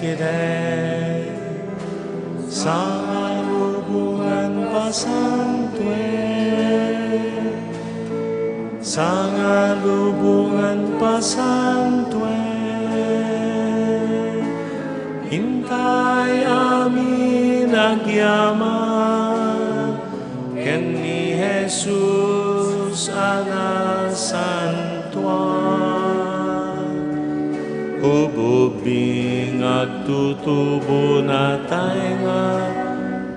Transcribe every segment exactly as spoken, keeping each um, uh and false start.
Ide, sangalubongan pasantoek, sangalubongan pasantoek, intay amin agyaman ken ni Jesus a nasantoan. Ububing agtutubo natay nga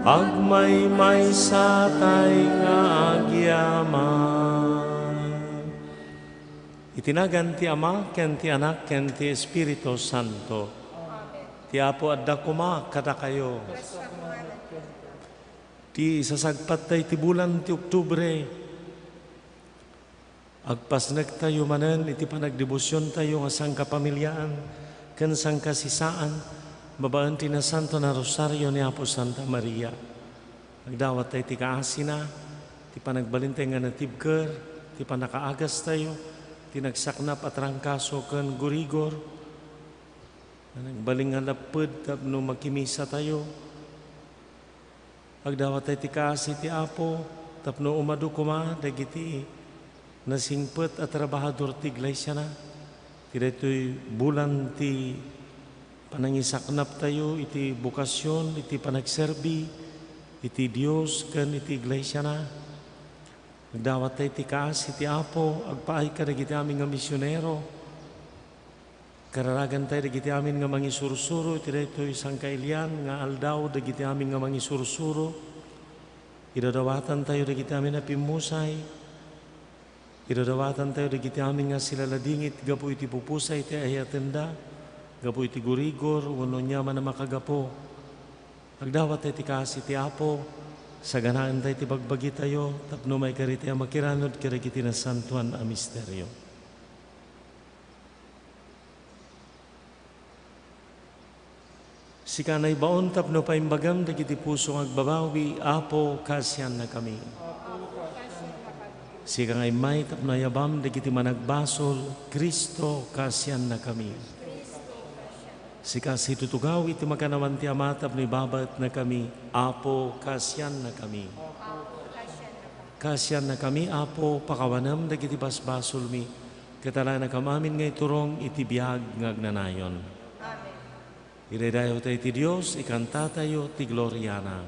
agmaymaysa tay nga agyaman. Iti nagan ti Ama, ken ti Anak, ken ti Espiritu Santo. Ti Apo adda koma kadakayo. Ti isasagpattayo ti bulan ti Oktubre, agpasnektayo manen iti panagdebosiontayo nga sangkapamiliaan ken sangkasisaan babaen ti Nasantoan a Rosario ni Apo Santa Maria. Agdawattayo ti kaasina, ti panagbalintayo nga natibker, ti pannakaagastayo, ti nagsaknap a trangkaso ken gurigor, nga nagbalin nga napped tapno makimisatayo. Agdawattayo ti kaasi ti Apo tapno umadu koma dagiti nasingpet a trabahador ti iglesiana. Ti daytoy bulan ti panangisaknaptayo iti bokasion, iti panagserbi iti Dios ken iti iglesiana. Agdawattayo ti kaasi ti Apo agpaay kadagiti amin nga misionero. Kararagantayo dagiti amin nga mangisursuro iti daytoy sangkailian nga aldaw dagiti amin nga mangisursuro. Idadawatantayo dagiti amin a pimmusay. Idadawatantayo dagiti amin nga silaladingit gapu iti pupusay ti ayatenda, gapu iti gurigor wenno aniaman a makagapu. Agdawattayo ti kaasi ti Apo, saganaentayo ti bagbagitayo tapno maikaritayo a makiranod kadagiti nasantoan a misterio. Sika naibaon tapno paimbagam dagiti puso nga agbabawi, Apo, kaasiannakami. Sika nga immay tapno ayabam dagiti managbasol, Cristo, kaasiannakami. Sika situtugaw iti makannawan ti Ama tapno ibabaetnakami, Apo, kaasiannakami. Kaasiannakami, Apo, pakawanem dagiti basbasolmi, ket alaenakam amin nga iturong iti biag nga agnanayon. Amen. Idaydayawtayo ti Dios, ikantatayo ti gloriana.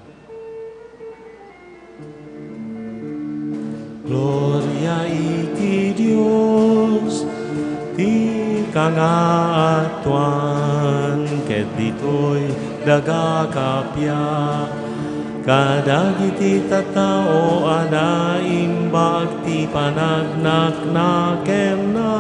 Gloria iti Dios, ti kangaatuan, ket ditoy daga kappia. Kadagiti tattao a naimbag ti panagnaknakenna,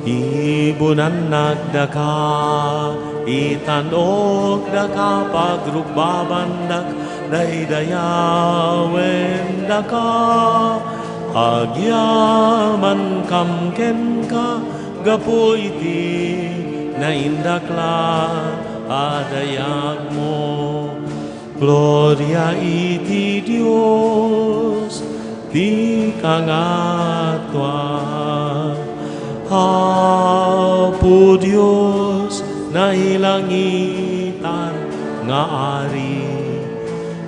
ibunannak daka, itan-ok daka, pagrubbabandak, daydayawen daka, agyamankam kenka, gapu iti naindaklan a dayagmo. Gloria iti Dios, ti kangaatuan. Apo Dios, nailangitan nga Ari,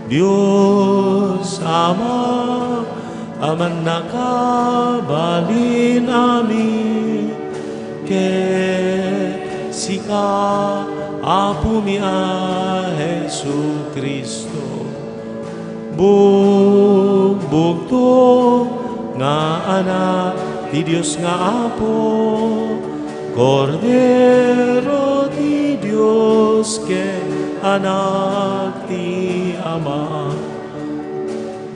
Dios Ama, a mannakabalin amin, ket sika, Apomi a Jesu-Cristo, bugbugtong nga Anak ti Dios nga Apo, Kordero ti Dios ken Anak ti Ama.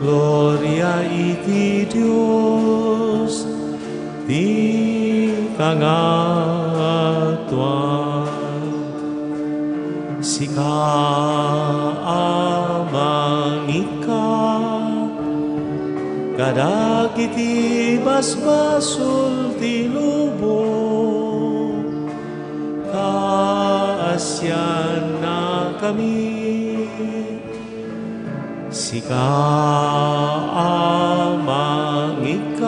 Gloria iti Dios, ti kangaatuan. Sika a mangikkat kadagiti basbasol ti lubong, kaasiannakami. Sika a mangikkat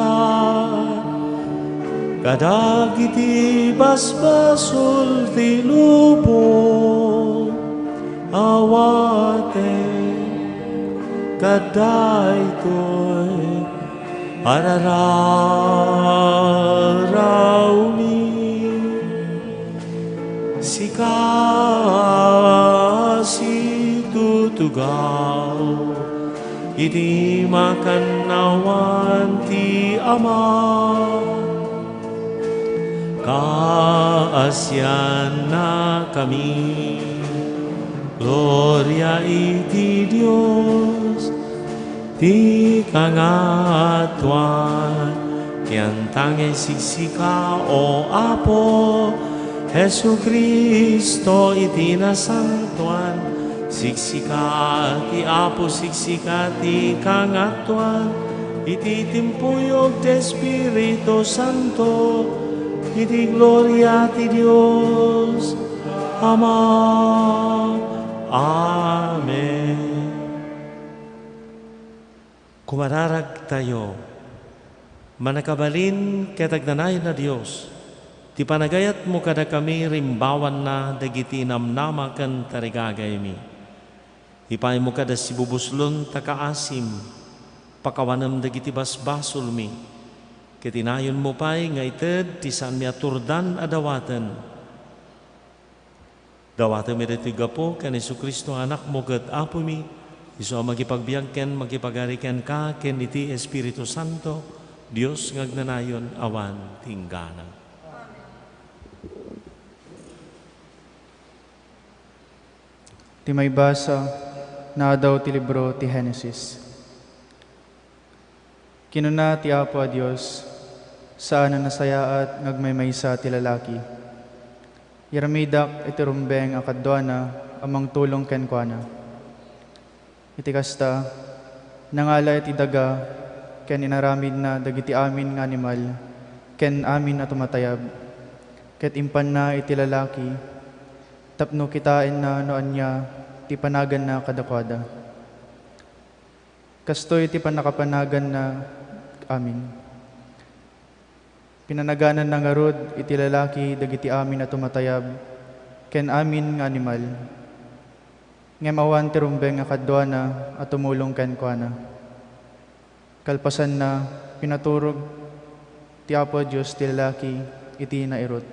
Kadagiti basbasol ti lubong, awatek kadaytoy a rararawmi. Sika situtugaw iti makannawan ti Ama. Kaasiannakami. Gloria iti Dios ti kangatoan. Ti antangay siksika, O Apo Jesu-Cristo, iti nasantoan. Siksika ti Apo, siksika ti kangatoan. Iti timpuyog ti Espiritu Santo, iti gloria ti Dios Ama. Amen. Kumararagtayo. Mannakabalin ket agnanayon a Dios, ti panagayatmo kadakami rimbawanna dagiti namnama ken tarigagaymi. Ipaymo kada sibubuslon ta kaasim, pakawanem dagiti basbasolmi, ket inayonmo pay nga ited ti saanmi a turdan a dawaten. Dawatem iti gapu ken Jesu-Cristo a Anakmo ket Apomi, isu a makipagbiag ken makipagari kenka ken iti Espiritu Santo, Dios nga agnanayon awan tinggana. Ti maibasa, naadaw ti libro ti Genesis. Kinuna ti Apo a Dios, "Saan a nasayaat nga agmaymaysa ti lalaki. Yaramidak iti rumbeng a kaduana a mangtulong kenkuana." Iti kasta, nangala iti daga ken inaramidna dagiti amin nga animal ken amin a tumatayab, ket impanna iti lalaki tapno kitaenna no ania ti panaganna kadakuada. Kastoy ti pannakapanaganna amin. Pinanagananna ngarud iti lalaki dagiti amin a tumatayab ken amin nga animal. Ngem awan ti rumbeng a kaduana a tumulong kenkuana. Kalpasanna, pinaturog ti Apo a Dios ti lalaki iti nairut.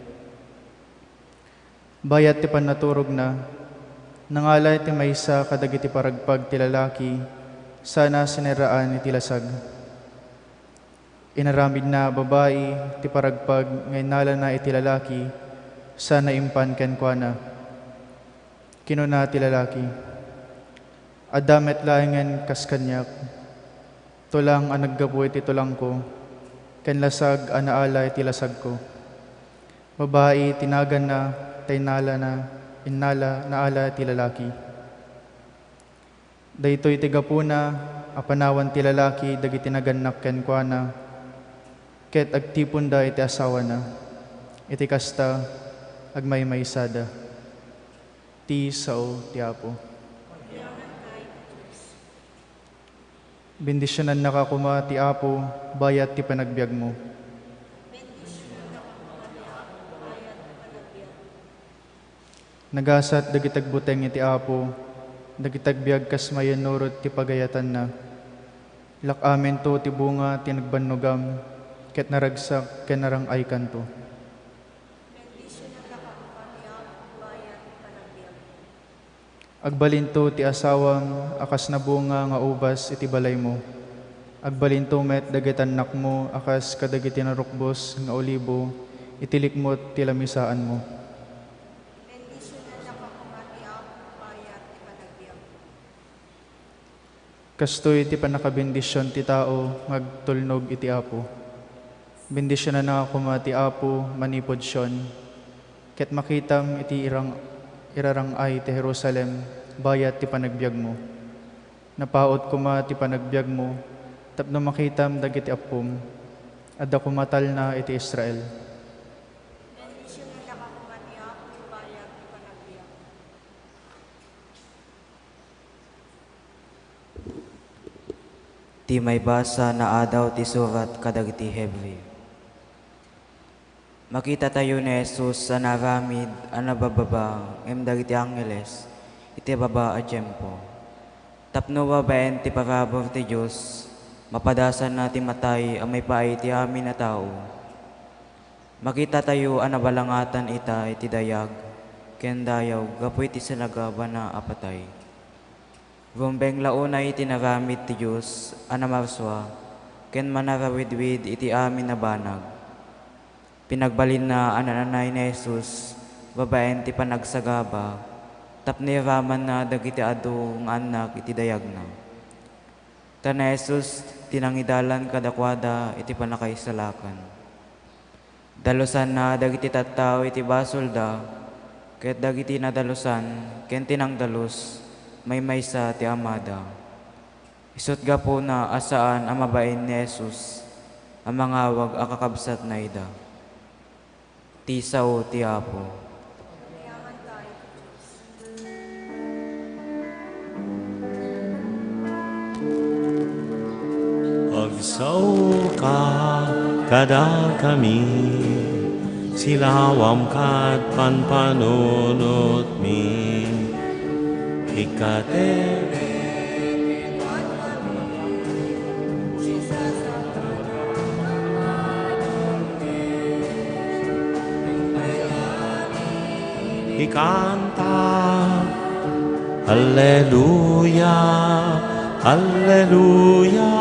Bayat ti pannaturogna, nangala ti maysa kadagiti paragpag ti lalaki sana sinirraan iti lasag. Inaramidna a babai ti paragpag nga innalana iti lalaki sana impan kenkuana. Kinuna ti lalaki, "Adda met laengen kas kaniak. Tulang a naggapu iti tulangko, ken lasag a naala iti lasagko." Babai ti naganna, ta innalana, innala, naala ti lalaki. Daytoy ti gapuna a panawan ti lalaki dagiti nagannak kenkuana, ket agtiponda iti asawana. Iti kasta, agmaymaysada. Ti sao ti Apo. Bendisionannaka koma ti Apo bayat ti panagbiagmo. Nagasat dagiti agbuteng iti Apo, dagiti agbiag kas mayannurot ti pagayatanna. Lak-amento ti bunga ti nagbannogam, ket naragsak ken narang-aykanto. Agbalinto ti asawam a kas nabunga nga ubas iti balaymo. Agbalinto met dagiti annakmo a kas kadagiti narukbos nga olibo iti likmut ti lamisaanmo. Kastoy ti pannakabendision ti tao nga agtulnog iti Apo. Bendisionanna koma ti Apo manipud Sion, ket makitam iti irang-, irarang-ay ti Jerusalem bayat ti panagbiagmo. Napaut koma ti panagbiagmo tapno makitam dagiti appom. Adda koma talna iti Israel. Ti maibasa naadaw ti surat kadagiti Hebreo. Makitatayo ni Jesus a naaramid a nabababa ngem dagiti angheles iti baba a tiempo. Tapno babaen ti parabur ti Dios, mapadasanna ti matay a maipaay iti amin a tao. Makitatayo a nabalangatan ita iti dayag ken dayaw gapu iti sinagabana a patay. Rumbeng la unay ti naramid ti Dios a namarsua ken manarawidwid iti amin a banag. Pinagbalinna a naan-anay ni Jesus babaen ti panagsagaba tapno iramanna dagiti adu nga annak iti dayagna. Ta ni Jesus ti nangidalan kadakuada iti pannakaisalakan. Dalusanna dagiti tattao iti basolda, ket dagiti nadalusan ken ti nangdalus, maymaysa ti Amada. Isut' gapuna a saan a mabain ni Jesus a mangawag a kakabsatna ida. Ti sao ti Apo. Agsaoka kadakami, silawam kad panpanunotmi. Ikate ikanta. Alleluia, alleluia,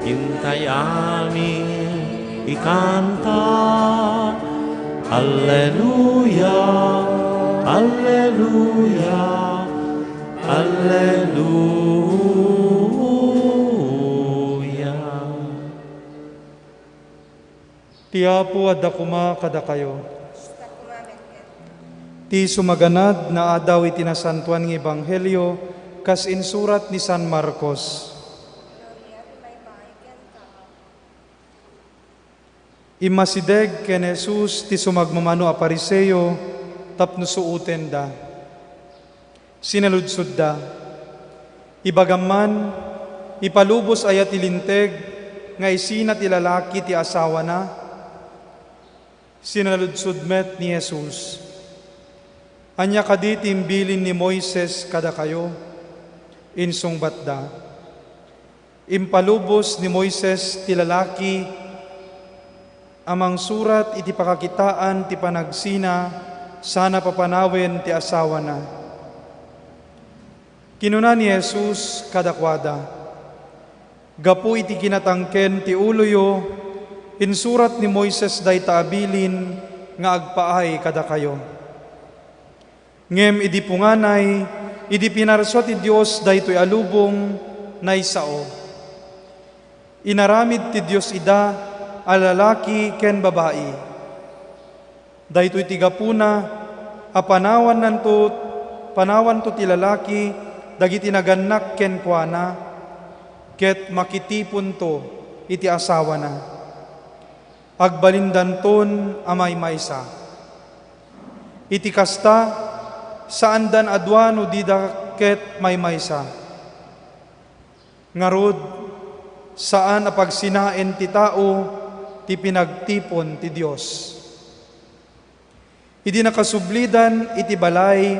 intay amin ikanta. Alleluia, alleluia, alleluia. Ti Apo adda koma kadakayo. Ti sumaganad nga adaw iti Nasantoan nga Ebanghelio kas insurat ni San Marcos. Immasideg ken Jesus ti sumagmamano a Fariseo tapno suotenda. Sinaludsodda, "Ibagam man, ipalubos aya ti Linteg nga isina ti lalaki ti asawana?" Sinaludsod met ni Jesus, "Ania kadi ti imbilin ni Moises kadakayo?" Insungbatda, "Impalubos ni Moises ti lalaki a mangsurat iti pakakitaan ti panagsina sana papanawen ti asawana." Kinuna ni Jesus kadakuada, "Gapu iti kinatangken ti uloyo, insurat ni Moises dayta a bilin nga agpaay kadakayo. Ngem idi punganay, idi pinarsua ti Dios daytoy a lubong, naisao. Inaramid ti Dios ida a lalaki ken babai. Daytoy ti gapuna a panawannanto, panawanto ti lalaki dagiti nagannak kenkuana, ket makitiponto iti asawana. Agbalindanton a maymaysa. Iti kasta, saandan a dua no dida ket maymaysa. Ngarud, saan a pagsinaen ti tao ti pinagtipon ti Dios." Idi nakasublidan iti balay,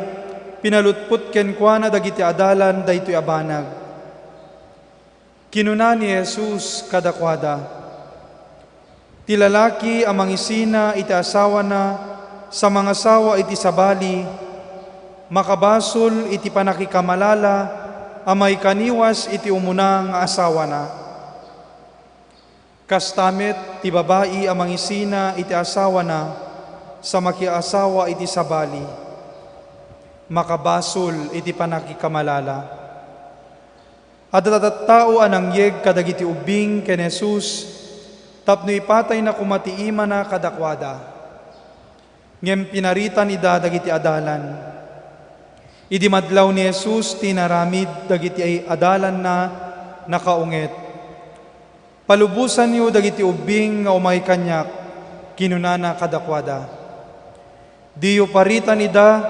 pinalutpot kenkuana dagiti adalan daytoy a banag. Kinuna ni Jesus kadakuada, "Ti lalaki a mangisina iti asawana sa mangasawa iti sabali, makabasol iti pannakikamalala a maikaniwas iti umuna nga asawana. Kasta met ti babai a mangisina iti asawana sa makiasawa iti sabali, makabasol iti pannakikamalala." Adda tattao a nangyeg kadagiti ubbing ken Jesus tapno ipatayna koma ti imana kadakuada. Ngem pinaritan ida dagiti adalan. Idi madlaw ni Jesus ti inaramid dagiti adalanna, nakaunget. "Palubosanyo dagiti ubbing nga umay kaniak," kinunana kadakuada. "Diyo paritan ida,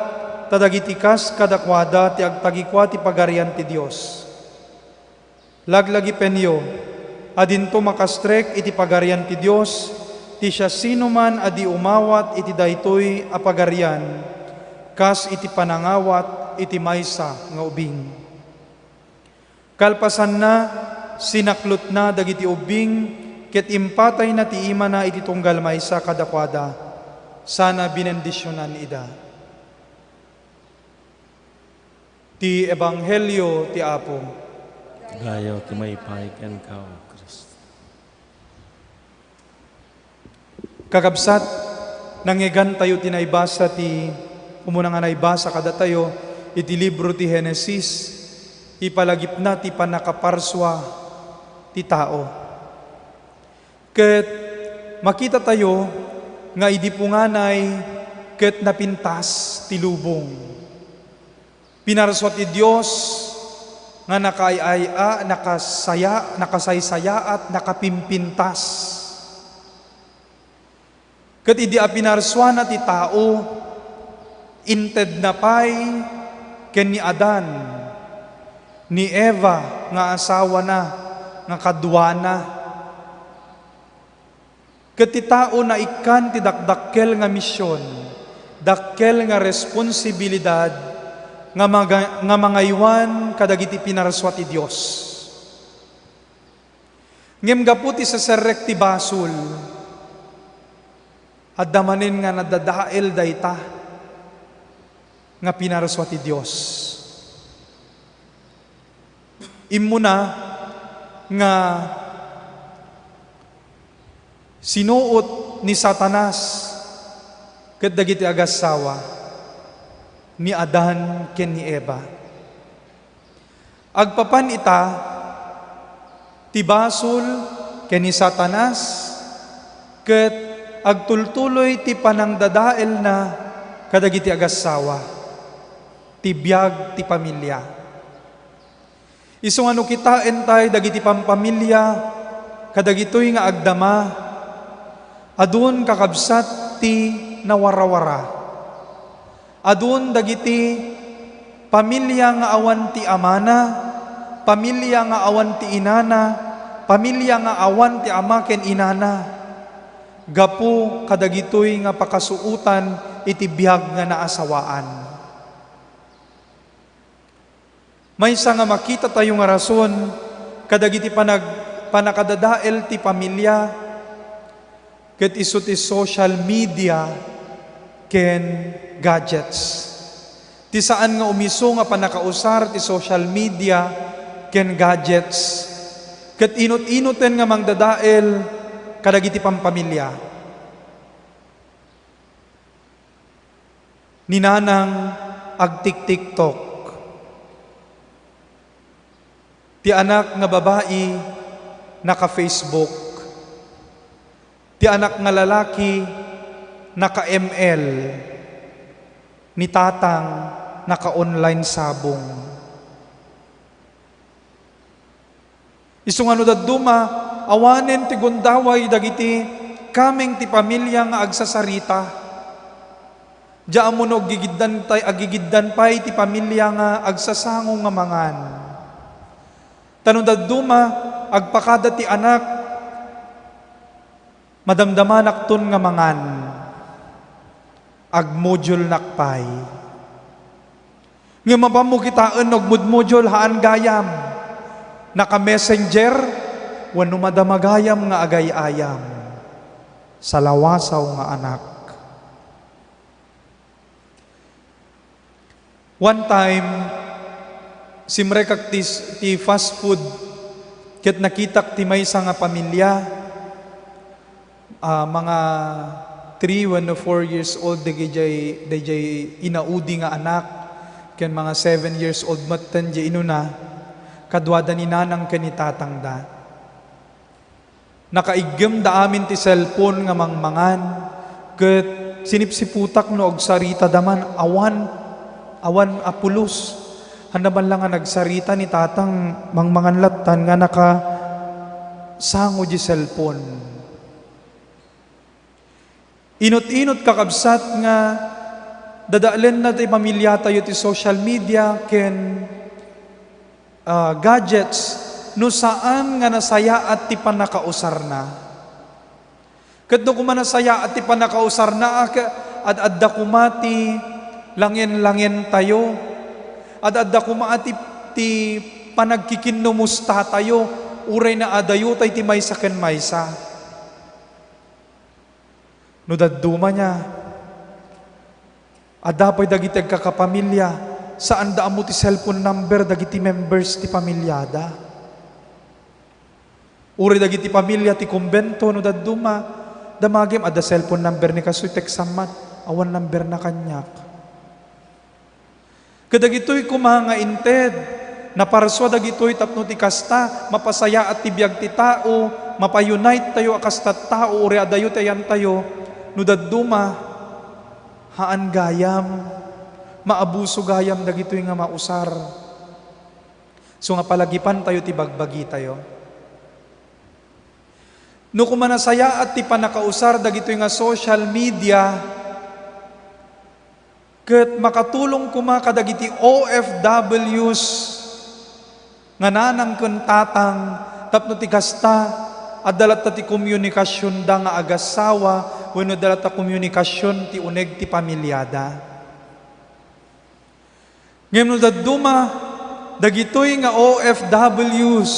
ta dagiti kas kadakuada ti agtagikua ti Pagarian ti Dios. Laglagipenyo, adinto makastrek iti Pagarian ti Dios Ti siasinoman a di umawat iti daytoy a pagarian, kas iti panangawat iti maysa nga ubing. Kalpasanna, sinaklotna dagiti ubbing ket impatayna ti imana iti tunggal maysa kadakuada, sana binendisionan ida. Ti Ebanghelio ti Apo. Gayo ti maipay kenka, O Kristo. Kakabsat, nangngegantayo ti naibasa ti umuna nga naibasa kadatayo iti libro ti Genesis, ipalagipna ti pannakaparsua ti tao. Ket makitatayo nga idi punganay ket napintas ti lubong. Pinarsua ti Dios nga nakaay-ay-a, nakasaya-, nakasaysayaat, nakapimpintas. Ket idi a pinarsuana ti tao, intedna pay ken ni Adan, ni Eva nga asawana nga kaduana. Ket ti tao naikkan ti dakdakkel nga mision, dakkel nga responsibilidad nga maga-, nga mangaywan kadagiti pinarsua ti Dios. Ngem gapu ti seserrek ti basol, adda manen nga nadadael dayta nga pinarsua ti Dios. Immuna nga sinuot ni Satanas ket dagiti agassawa ni Adan ken ni Eva. Agpapan ita, ti basol ken ni Satanas ket agtultuloy ti panangdadaelna kadagiti agassawa, ti biag ti pamilia. Isu nga no kitaentay dagiti pampamilia kadagitoy nga agdama, adun kakabsat ti nawarawara. Adun dagiti pamilia nga awan ti amana, pamilia nga awan ti inana, pamilia nga awan ti ama ken inana, gapu kadagitoy nga pakasuotan iti biag nga naasawaan. Maysa nga makitatayo nga rason kadagiti panag-, pannakadadael ti pamilia ket isu ti social media ken gadgets. Ti saan nga umiso nga pannakausar ti social media ken gadgets ket inut-inoten nga mangdadael kadagiti pampamilia. Ni nanang agtik-TikTok. Ti anak nga babai naka-Facebook. Ti anak nga lalaki naka-M L. Ni tatang naka-online sabong. Isu nga no dadduma, awanen ti gundaway dagiti kameng ti pamilia nga agsasarita. Diay ammo no agigiddan tay-, agigiddan pay ti pamilia nga agsasango nga mangan. Ta no dadduma, agpakada ti anak, madamdamanakton nga mangan, agmodulnak pay. Ngem mapanmo kitaen no agmudmodul haan gayam, naka-messenger, wenno madama gayam nga agay-ayam. Salawasaw nga anak. One time, simrekak ti, ti fast food ket nakitak ti maysa nga pamilia, ah, mga three wenno four years old dagijay, dagijay inaudi nga anak, ken mga seven years old metten diay inuna, kaduada ni nanang ken ni tatangda. Nakaiggemda amin ti cellphone nga mangmangan, ket sinipsiputak no agsaritada man, awan, awan a pulos. Ania man la nga nagsarita ni tatang, mangmangan lattan nga nakasango diay cellphone. Inut-inut, kakabsat, nga dadaelenna ti pamiliatayo ti social media ken, ah, gadgets no saan nga nasayaat ti pannakausarna. Ket no koma nasayaat ti pannakausarna, ak-, ad-adda koma ti langen-langentayo. Ad-adda koma ti, ti panagkikinnumustatayo, uray naadayo tay ti maysa ken maysa. No dadduma nia, adda pay dagiti agkakapamilia, saanda ammo ti cellphone number dagiti members ti pamiliada. Uray dagiti pamilia ti kumbento, no dadduma, damagem, adda cellphone number ni kastoy, tekstam man, awan numberna kaniak. Kadagitoy koma nga inted, naparsua dagitoy tapno ti kasta, mapasayaat ti biag ti tao, mapa-unite tayo a kasta tao, uray adayo ti ayantayo, no dadduma, haan gayam, maabuso gayam dagitoy nga mausar. So nga palagipan tayo ti bagbagi tayo. No koma nasayaat ti pannakausar dagitoy nga social media, ket makatulong koma kadagiti O F Ws nga nanang ken tatang tapno ti kasta, adda latta ti komunikasionda nga agassawa wenno adda latta komunikasion ti uneg ti pamiliada. Ngem no dadduma, dagitoy nga O F Ws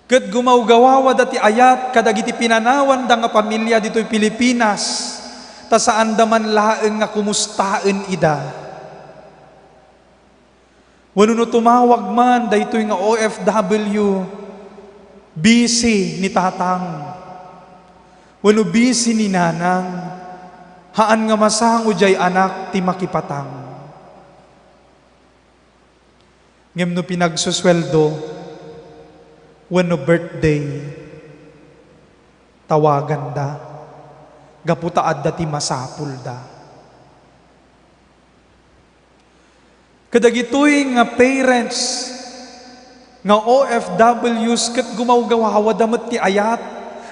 ket gumawgawawada ti ayat kadagiti pinanawanda nga pamilia ditoy Pilipinas, ta saanda man laeng nga kumustaen ida. Wenno no tumawag man daytoy nga O F W, busy ni tatang, wenno busy ni nanang, haan nga masango diay anak ti makipatang. Ngem no pinagsusueldo wenno birthday, tawaganda gapu ta adda ti masapulda. Kadagitoy nga parents nga O F Ws ket gumawgawawada met ti ayat,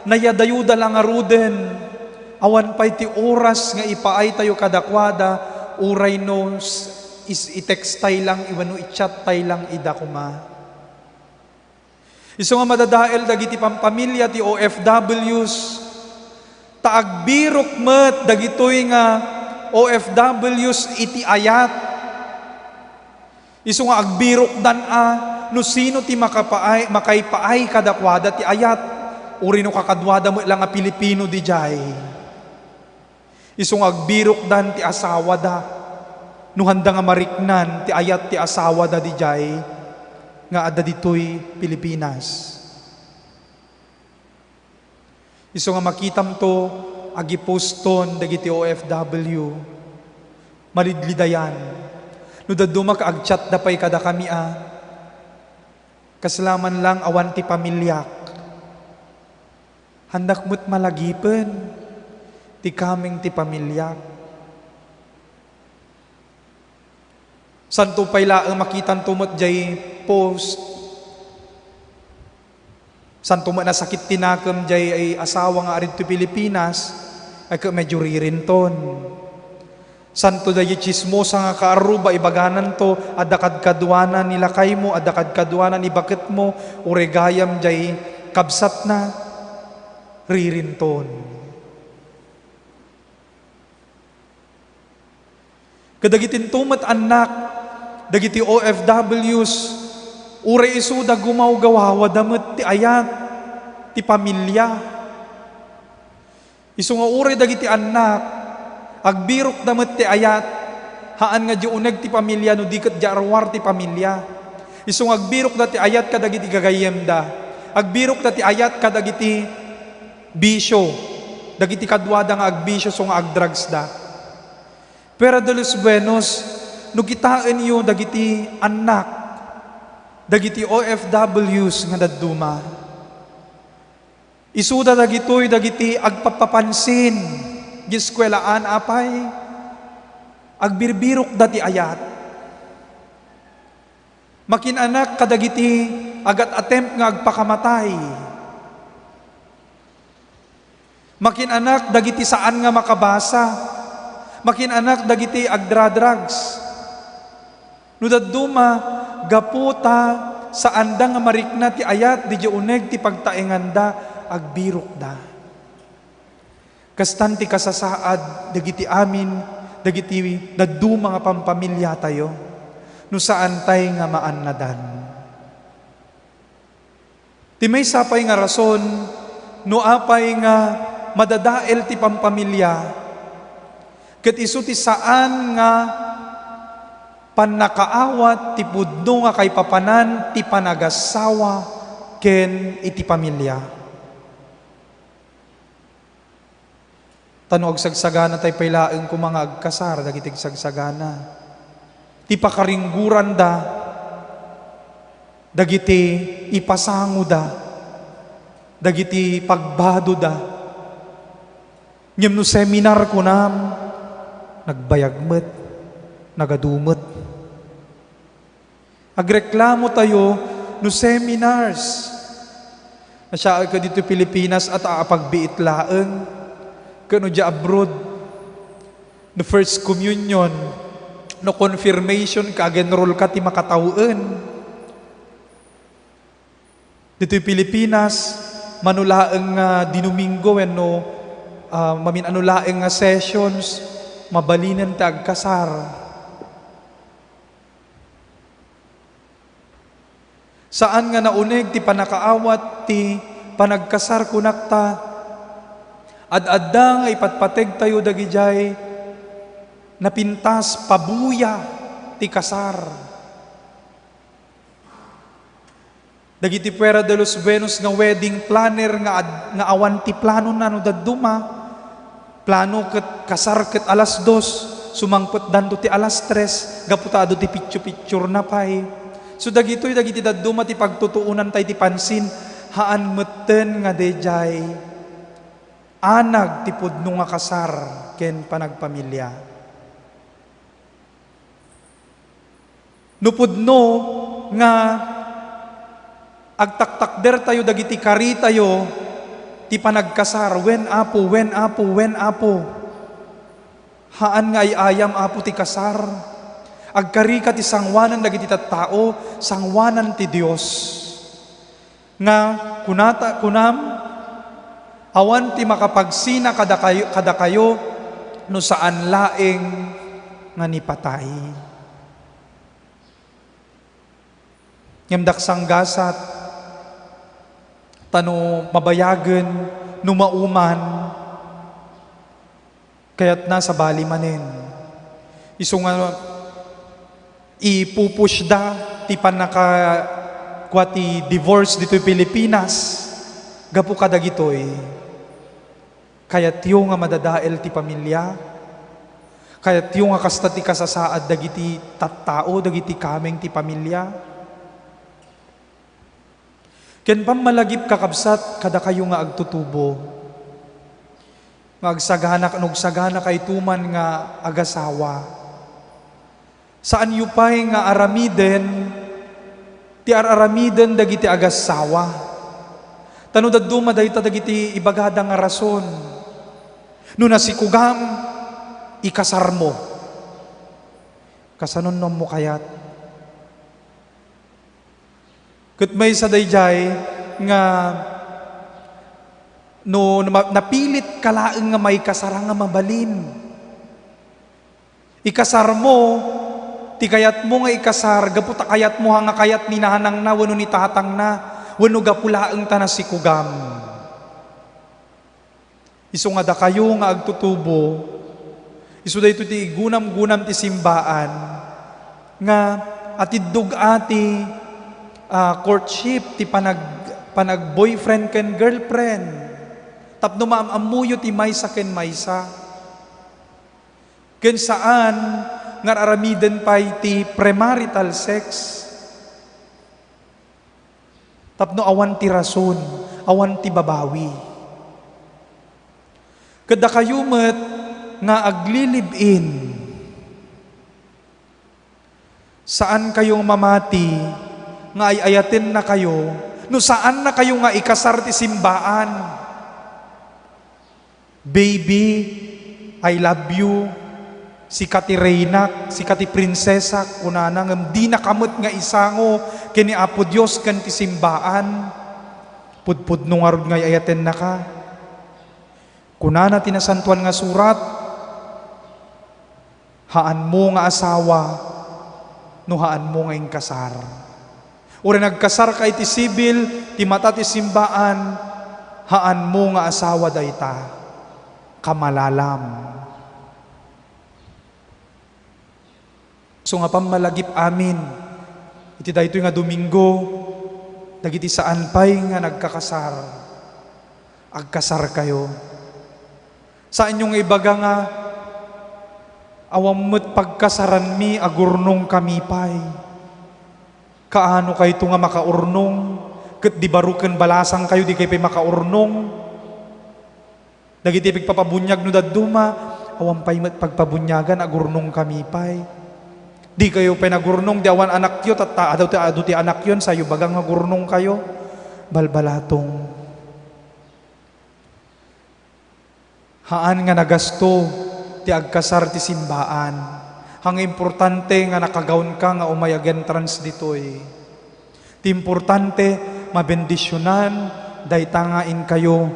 nayadayoda la ngaruden, awan pay ti oras nga ipaaytayo kadakuada, uray no s-, is-, i-text tay lang wenno i-chat tay lang ida koma. Isu nga madadael dagiti pampamilia ti O F Ws, ta agbirok met dagitoy nga O F Ws iti ayat. Isu nga agbirokdan a no sino ti makapaay, makaipaay kadakuada ti ayat, uray no kakaduada met la nga Pilipino didiay. Isu nga agbirokdan ti asawada, no handa nga mariknan ti ayat ti asawada didiay nga adda ditoy Pilipinas. Isu nga makitamto, agiposton dagiti O F W, malidlidayan. No dadduma ket agchatda pay kadakami a, "Kasla man lang awan ti pamiliak." Handak met malagipen ti kameng ti pamiliak. Santo pay laeng makitanto met jay post. Santo met nasakit ti nakem jay asawa nga arid ti Pilipinas, ay ket medyo ririnton. Santo daydi tsismosa nga kaarruba, ibagananto, adda kadkaduanan ni lakaymo, adda kadkaduanan ni baketmo, uray gayam jay kabsatna, ririnton. Kadagiti intomet annak, dagiti O F Ws, uray isuda gumawgawawada met ti ayat ti pamilia. Isu nga uray dagiti annak, agbirokda met ti ayat, haan nga diay uneg ti pamilia no di ket diay arruar ti pamilia. Isu nga agbirokda ti ayat kadagiti gagayyemda. Agbirokda ti ayat kadagiti bisio, dagiti kaduada nga agbisio isu nga agdrugsda. Pero de los buenos, no kitaenyo dagiti annak, dagiti O F Ws nga dadduma. Isuda dagitoy dagiti agpapapansin, di eskuelaan, apay, agbirbirokda ti ayat. Makin-anak kadagiti agat-attempt nga agpakamatay. Makin-anak dagiti saan nga makabasa. Makin-anak dagiti agdra-drugs. No dadduma, gapu ta saanda nga marikna ti ayat, diay uneg ti pagtaenganda, agbirokda. Kastan ti kasasaad dagiti amin, dagiti dadduma nga pampamiliatayo, no saantay nga maannadan. Ti maysa pay nga rason, no apay nga madadael ti pampamilia, ket isu ti saan nga pannakaawat ti pudno nga kaipapanan ti panagassawa ken iti pamilia. Ta no agsagsaganatay pay laeng koma nga agkasar dagiti agsagsagana, ti pakarigguranda dagiti ipasangoda, dagiti pagbadoda. Ngem no seminar kunam, nagbayag met, nagadu met. Agreklamotayo no seminars. Nasyaag ka dito Pilipinas at aapagbiit laeng ken no dia abroad. No first communion, no confirmation ka, ag-enroll ka ti makatawen. Ditoy Pilipinas, mano laeng nga Dinomingo wenno, ah, mamin-ano laeng nga sessions, mabalinen ti agkasar. Saan nga nauneg ti pannakaawat ti panagkasar, kunak ta, ad-adda nga ipatpategtayo dagidiay napintas, pabuya ti kasar. Dagiti Fuera de los Buenos nga wedding planner nga ad-, nga awan ti planona no dadduma, plano ket kasar ket alas dos, sumangpetdanto ti alas tres, gapu ta adu ti picture-picturena pay. So dagitoy dagiti dadduma ti pagtutuonanta iti pansin, haan metten nga daydiay anag ti pudno nga kasar ken panagpamilia. No pudno nga agtaktakdertayo dagiti karitayo ti panagkasar, "Wen, Apo, wen, Apo, wen, Apo." Haan nga ay-ayam, Apo, ti kasar. Agkarika ti sangoanan dagiti tattao, sangoanan ti Dios. Nga kunata, kunam, awan ti makapagsina kadakayo, kadakayo no saan laeng nga ni patay. Ngem daksanggasat, ta no mabayagen, no mauman, kayatna sabali manen. Isu nga ipupushda ti pannaka-, kua ti divorce ditoy Pilipinas gapu kadagitoy. Kayatyo nga madadael ti pamilia? Kayatyo nga kasta ti kasasaad dagiti tattao, dagiti kameng ti pamilia? Ken pammalagip, kakabsat, kadakayo nga agtutubo, nga agsagana-, no agsaganakayto man nga agasawa, saanyo pay nga aramiden ti ar-aramiden dagiti agassawa. Ta no dadduma dayta dagiti ibagada nga rason, no nasikugam, ikasarmo. Kasanononmo kayat? Ket maysa daydiay nga no nama-, napilit ka laeng nga maikasar nga mabalin. Ikasarmo ti kayatmo nga ikasar gapu ta kayatmo nga kayat ni nanangna wenno ni tatangna wenno gapu laeng ta nasikugam. Isu nga dakayo nga agtutubo, isu daytoy ti igunam-gunam ti simbaan nga atiddog-a ti, ah, courtship, ti panag-, panag-boyfriend ken girlfriend. Tapno maam-ammoyo ti maysa ken maysa. Ken saan nga aramiden pay ti premarital sex. Tapno awan ti rason, awan ti babawi. Ket dakayo met nga aglilib-in, saankayo mamati nga ay-ayatennakayo no saannakayo nga ikasar ti simbaan. "Baby, I love you. Sika ti reynak, sika ti prinsesak," kunana, ngem dinaka met nga isango ken ni Apo Dios ken ti simbaan. Pudpudno ngarud nga ay-ayatennaka. Kunana ti Nasantoan nga Surat, "Haanmo nga asawa no haanmo nga inkasar." Uray nagkasarka iti sibil, ti mata ti simbaan, haanmo nga asawa dayta. Kamalalam. So nga pammalagip amin, iti daytoy nga Domingo, dagiti saan pay nga nagkakasar, agkasarkayo. Saanyo nga ibaga nga, "Awan met pagkasaranmi, agurnongkami pay." Kaano kayto nga makaurnong? Ket di baro ken balasangkayo, di kayo pay makaurnong? Dagiti pigpapabuniag no dadduma, awan pay met pagpabuniagan, agurnongkami pay. Di kayo pay nagurnong, di awan anakyo, tatta, adu ti, adu ti anakyo, sayo baga nga agurnongkayo. Balbalatong. Haan nga nagasto ti agkasar ti simbaan. Ang importante nga nakagawnka nga umay ag-entrance ditoy. Ti importante, mabendisionan dayta nga inkayo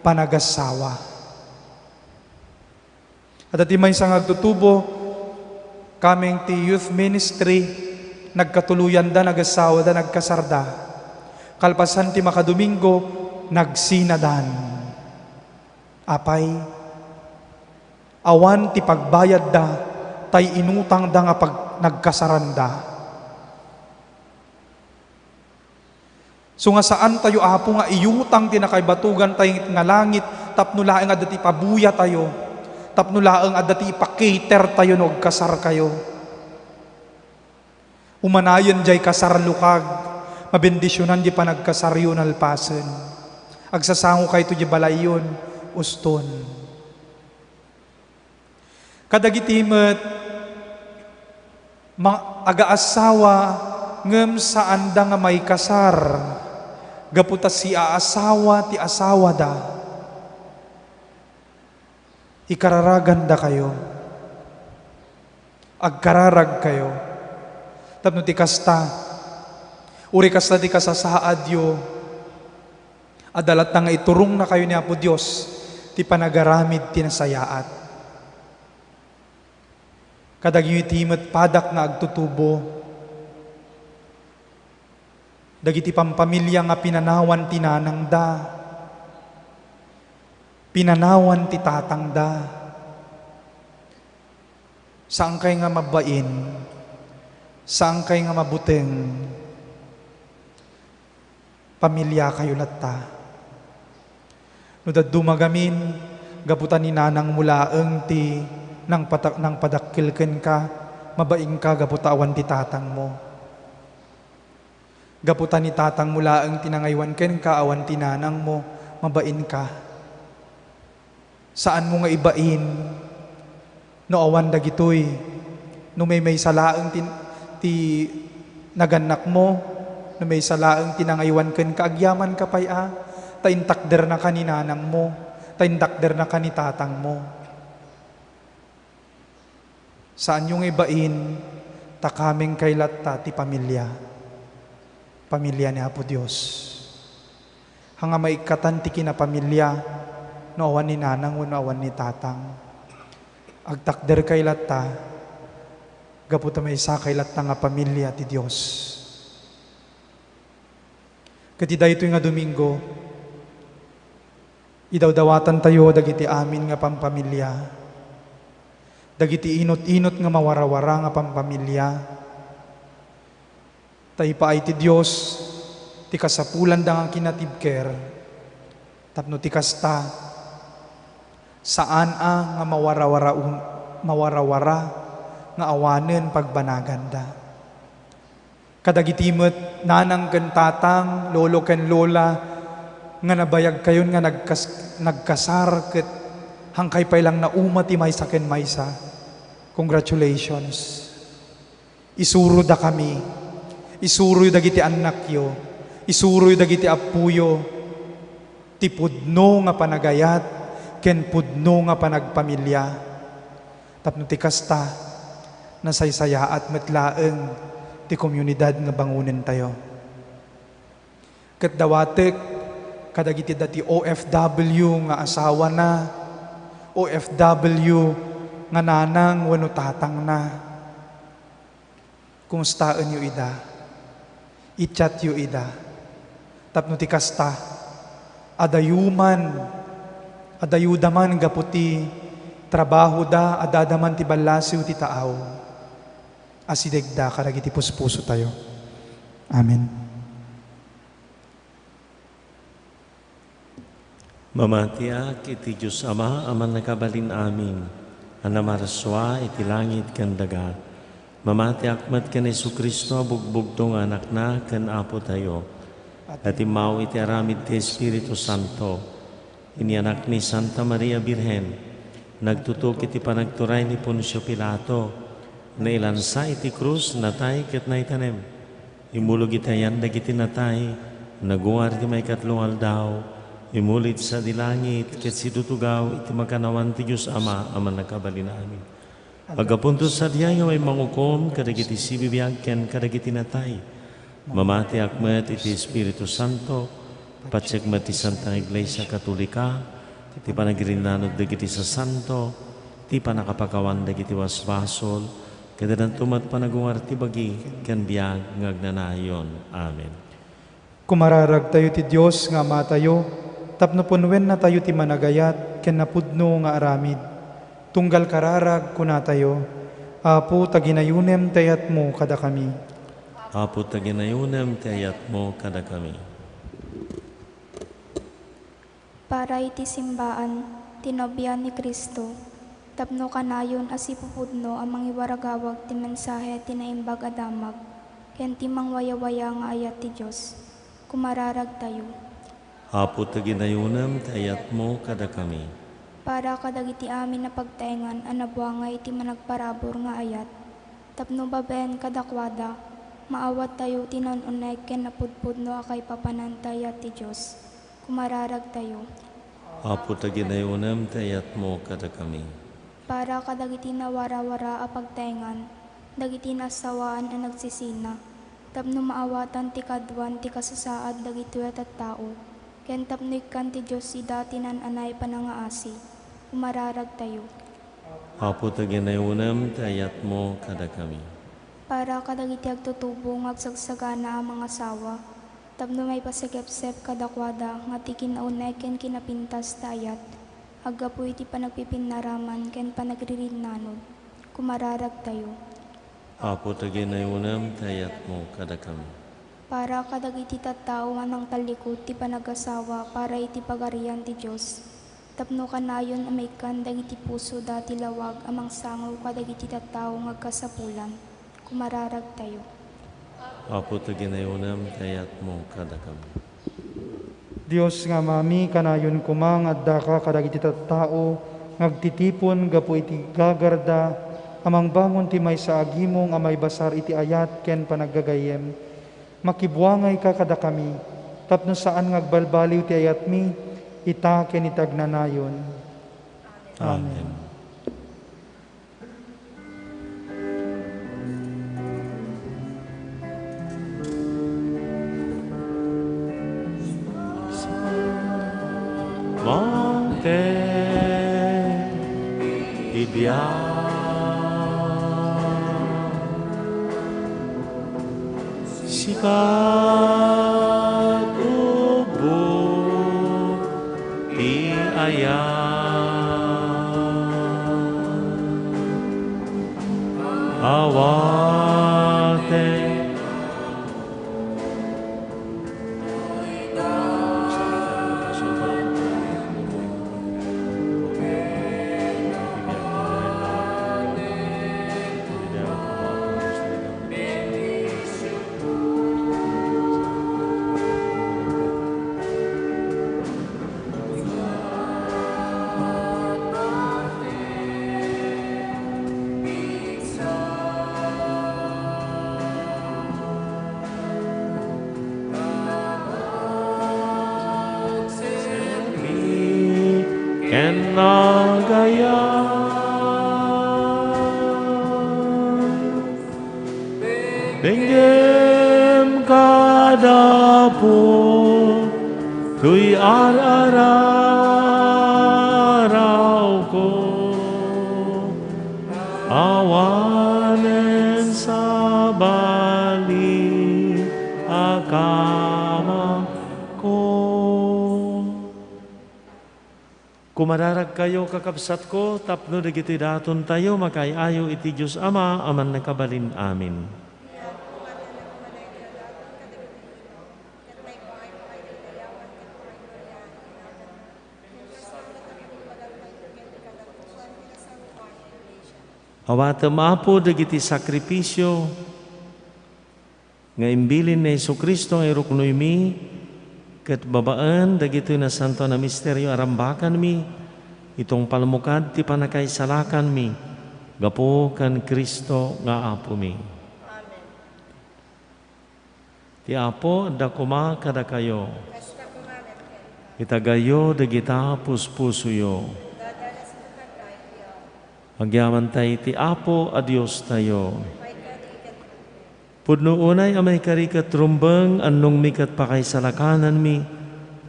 panagassawa. Adda ti maysa nga agtutubo, coming ti youth ministry, nagkatuluyanda, nagassawada, nagkasarda. Kalpasan ti makadomingo, nagsinadan. Apay, awan ti pagbayadda, tay inutangda nga pag-, nagkasaranda. So nga saan tayo, Apo, nga iutang ti nakaibatugan tayo nga langit tapno laeng adda ti ipabuya tayo, tapno laeng adda ti ipa-cater tayo no agkasarkayo. Umanayen jay kasar lukag, mabendisionan di panagkasaryo nalpasen. Agsasango kayto di balayyon, uston. Kadagiti met ma-, agaasawa ngem saanda nga maikasar gapu ta siaasawa ti asawada. Ikararagandakayo. Agkararagkayo. Tapno ti kasta, uray kasta ti kasasaadyo, adda latta nga iturongnakayo ni Apo Dios ti panagaramid ti nasayaat. Kadagiti met padak nga agtutubo, dagiti pampamilya nga pinanawan ti nanangda, pinanawan ti tatangda, saankay nga mabain, saankay nga mabuteng, pamiliakayo latta. No dadduma gamin, gapu ta ni nanangmo laeng ti nangpata-, nangpadakkel kenka, mabainka gapu ta awan ti tatangmo. Gapu ta ni tatangmo laeng ti nangaywan kenka, awan ti nanangmo, mabainka. Saanmo nga ibain no awan dagitoy, no maymaysa laeng ti, ti nagannakmo, no maysa laeng ti nangaywan kenka, agyamanka pay a, ta intakdernaka ni nanangmo, ta intakdernaka ni tatangmo. Saanyo nga ibain, ta kameng kay latta ti pamilya. Pamilya ni Apo Dios. Haan nga maikkatan ti kinapamilya no awan ni nanang wenno awan ni tatang. Agtakder kay latta gapu ta maysa kay latta nga pamilya ti Dios. Ket iti daytoy nga Domingo, idawdawatantayo dagiti amin nga pampamilya, dagiti inut-inut nga mawarawara nga pampamilya, ta ipaay ti Dios ti kasapulanda nga kinatibker, tapno ti kasta, saan a nga mawarawara un-, mawarawara nga awanen pagbanaganda. Kadagiti met nanang ken tatang, lolo ken lola, nga nabayagkayon nga nagkas-, nagkasar ket hangkay pay lang nauma ti maysa ken maysa. Congratulations. Isurodakami. Isuroyo dagiti annakyo. Isuroyo dagiti appoyo. Ti pudno nga panagayat ken pudno nga panagpamilya. Tapno ti kasta, nasaysayaat met laeng ti komunidad nga bangonentayo. Ket dawatek, Kadagiti dati O F W nga asawana, O F W nga nanang wenno tatangna. Kumustaenyo ida? I-chatyo ida. Tapno ti kasta, adayo man, adayuda man gapu ti trabahoda, adada man ti ballasiw ti taaw. Asidegda kadagiti puspusotayo. Amen. Mamatiak iti Dios Ama a Mannakabalin-amin, a namarsua iti langit ken daga. Mamatiak met ken Jesu-Cristo a bugbugto nga Anakna ken Apotayo, a timmao iti aramid ti Espiritu Santo. Inianak ni Santa Maria Birhen, nagtutok iti panagturay ni Poncio Pilato, nailansa iti krus, natay ket naitanem. Immulog iti ayan dagiti natay, nagungar iti maikatlo nga aldaw, immuli iti sadi langit, ket sidutugaw iti makannawan ti Dios Ama a Mannakabalin-amin. Aggapunto sadiay nga mangukom kadagiti sibibiag ken kadagiti natay. Mamatiak met iti Espiritu Santo, patiek met ti Santa Iglesia Katolika, ti panagirinnanod dagiti sasanto, ti pannakapakawan dagiti basbasol, ket addanto met panagungar ti bagi ken biag nga agnanayon. Amen. Kumararagtayo ti Dios nga Amatayo, tapno punnuennatayo ti managayat ken napudno nga aramid. Tunggal kararag, kunatayo, Apo, taginayonem ti ayatmo kadakami. Apo, taginayonem ti ayatmo kadakami. Para iti simbaan, ti nobia ni Cristo, tapno kanayon a sipupudno a mangiwaragawag ti mensahe ti naimbag a damag, ken ti mangwayawaya nga ayat ti Dios. Kumararagtayo. Apo, taginayonem ti ayatmo kadakami. Para kadagiti amin a pagtaengan a nabuangay iti managparabur nga ayat, tapno babaen kadakuada, maawattayo ti naun-uneg ken napudpudno a kaipapanan ti ayat ti Dios. Kumararagtayo. Apo, taginayonem ti ayatmo kadakami. Para kadagiti nawarawara a pagtaengan, dagiti naasawaan a nagsisina, tapno maawatan ti kaduan ti kasasaad dagitoy a tattao, ken tapno ikkan ti Dios ida ti naan-anay panangaasi. Kumararagtayo. Apo, taginayonem ti ayatmo kadakami. Para kadagiti agtutubo nga agsagsagana a mangasawa, tapno maipasagepsep kadakuada nga ti kinauneg ken kinapintas ti ayat, aggapu iti panagpipinnaraman ken panagririnnanod. Kumararagtayo. Apo, taginayonem ti ayatmo kadakami. Para kadagiti tattao nga nangtallikod ti panagasawa para iti Pagarian ti Dios, tapno kanayon a maikkan dagiti pusoda ti lawag a mangsango kadagiti tattao nga agkasapulan. Kumararagtayo. Apo, taginayonem ti ayatmo kadakami. Dios nga Amami, kanayon koma nga addaka kadagiti tattao nga agtitipon gapu iti gagarda a mangbangon ti maysa a gimong a maibasar iti ayat ken panaggagayyem. Makibuangayka kadakami, tapno saan nga agbalbaliw ti ayatmi, ita ken iti agnanayon. Amen. Amen. Mangted ti biag. Sika tubo ti ayat. Awaten. Ken nagayat. Denggem kada Apo, Toy ar-arawko, awanen sabali a kamangko. Kumararagkayo, kakabsatko, tapno dagitoy datontayo makaay-ayo iti Dios Ama a Mannakabalin-amin. Awatem, Apo, dagiti sakrifisio nga imbilin ni Jesu-Cristo nga iruknoymi, ket babaen dagitoy nasantoan a misterio a rambakanmi, itungpalmo kad ti pannakaisalakanmi gapu ken Cristo nga Apomi. Amen. Ti Apo adda koma kadakayo. Kasta koma met kenka. Itagayo dagita puspusoyo. Dadalasen kaniak, Apo. Agyamanta iti Apo a Diostayo. Maikari ket rumbeng. Pudno unay a maikari ket rumbeng, annongmi ket pakaisalakananmi.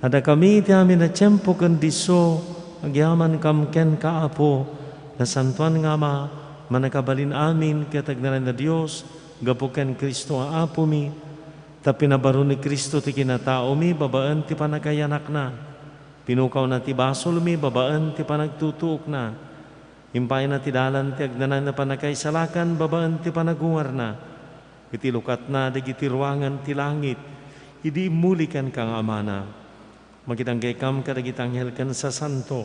Adda kami iti amin a tiempo ken disso, agyamankam kenka, Apo, nasantoan nga Ama, Mannakabalin-amin ket agnanayon a Dios, gapu ken Cristo nga Apomi, ta pinabaro ni Cristo ti kinataomi babaen ti pannakaiyanakna. Pinukawna ti basolmi babaen ti panagtutuokna. Impayna ti dalan ti agnanayon a pannakaisalakan babaen ti panagungarna. Iti lukatna dagiti ruangan ti langit, idi immuli kenka nga Amana. Makidanggeykam kadagiti anghel ken sasanto.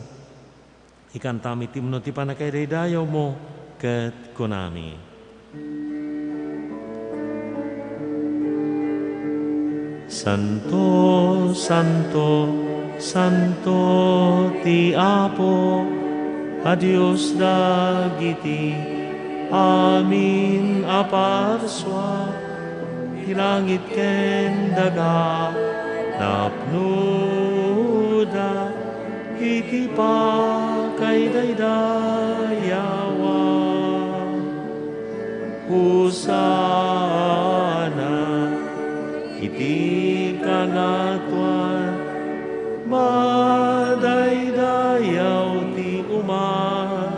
Ikantami ti imno ti pannakaidaydayawmo ket kunami: Santo, santo, santo ti Apo a Dios dagiti amin a parsua. Ti langit ken daga napnoda iti pakaidaydayawan. Hosanna iti kangatoan. Madaydayaw ti umay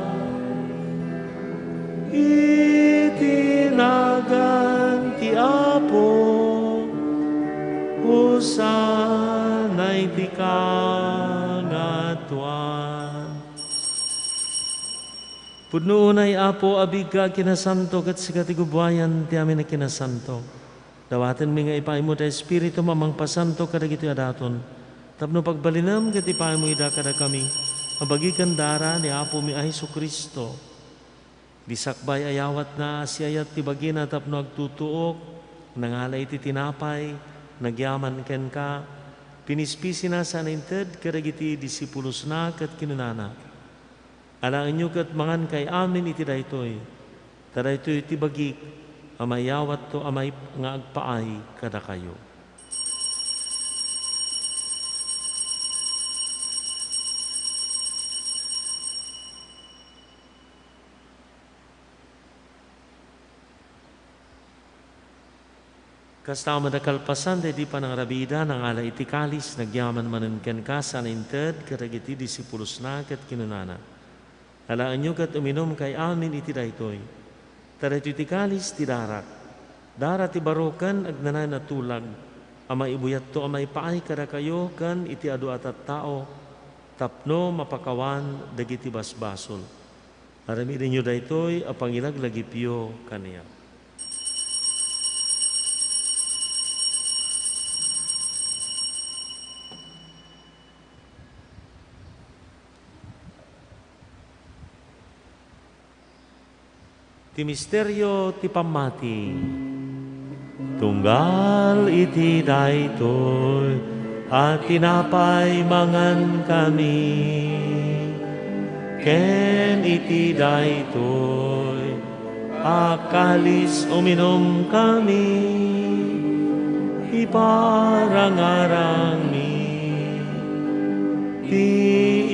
iti nagan ti Apo. Hosanna iti kangatoan. Pudno unay, Apo, a biigka a kinasanto, ket sika ti gubuayan ti amin a kinasanto. Dawatenmi nga ipaaymo ti Espiritum a mangpasanto kadagitoy a daton, tapno pagbalinem ket ipaaymo ida kadakami a bagi ken dara ni Apomi a Jesu-Cristo. Di sakbay a yawatna a siayat ti bagina tapno agtutuok, nangala iti tinapay, nagyaman kenka, pinispisina saan a inted kadagiti disipulosna ket kinunana: Alaenyo ket mangankay amin iti daytoy, ta daytoy ti bagik a maiyawatto a maip-, nga agpaay kadakayo. Kasta met a kalpasan daydi panangrabiida, nangala iti kalis, nagyaman manen kenka saan a inted kadagiti disipulosna ket kinunana: Alaenyo ket uminumkay amin iti daytoy, ta daytoy ti kalis ti darak, dara ti baro ken agnanayon a tulag a maibuyatto a maipaay kadakayo ken iti adu a tattao tapno mapakawan dagiti basbasol. Aramidenyo daytoy a pangilaglagipyo kaniak. Ti misterio ti pammati. Tunggal iti daytoy a tinapay mangankami, ken iti daytoy a kalis uminumkami, iparangarangmi ti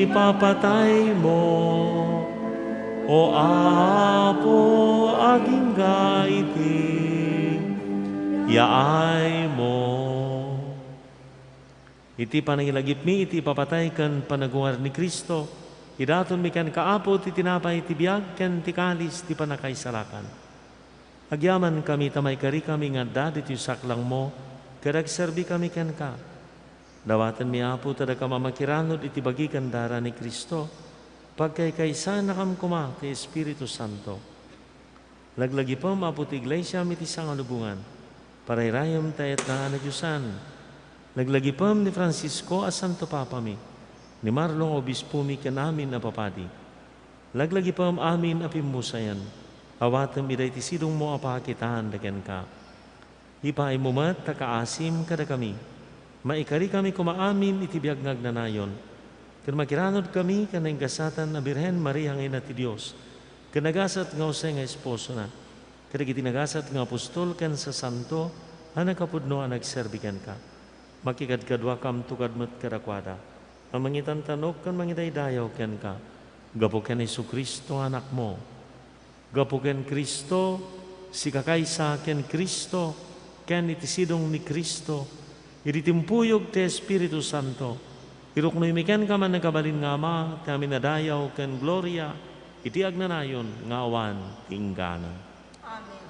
ipapataymo, O Apo, agingga iti yaaymo. Iti panangilagipmi iti ipapatay ken panagungar ni Cristo, idatonmi kenka, Apo, ti tinapay ti biag ken ti kalis ti pannakaisalakan. Agyamankami ta maikarikami nga adda ditoy saklangmo ket agserbikami kenka. Dawatenmi, Apo, ti dakam a makiranod iti bagi ken dara ni Cristo, pagkaykaysaennakam koma ti Espiritu Santo. Laglagipem, Apo, ti Iglesiam iti sangalubongan. Parayrayem ta etna a nadiosan. Laglagipem ni Francisco a Santo Papami, ni Marlon a Obispomi ken amin a papadi. Laglagipem amin a pimmusayan. Awatem ida iti sidongmo a pakakitaenda kenka. Ipaaymo met ta kaasim kadakami. Maikarikami koma amin iti biag nga agnanayon, ket makiranodkami ken naingasatan a Birhen Maria nga Ina ti Dios, ken nagasat nga Jose nga esposona, kadagiti nagasat nga apostol ken sasanto a nakapudno a nagserbi kenka. Makikadkaduakamto kad met kadakuada a mangitantanok ken mangidaydayaw kenka, gapu ken Jesu-Cristo nga Anakmo. Gapu ken Cristo, sika kaysa ken Cristo, ken iti sidong ni Cristo, idi timpuyog ti Espiritu Santo, iruknoymi kenka, mannakabalin nga Ama, ti amin a dayaw ken gloria iti agnanayon nga awan ti inggana. Amen.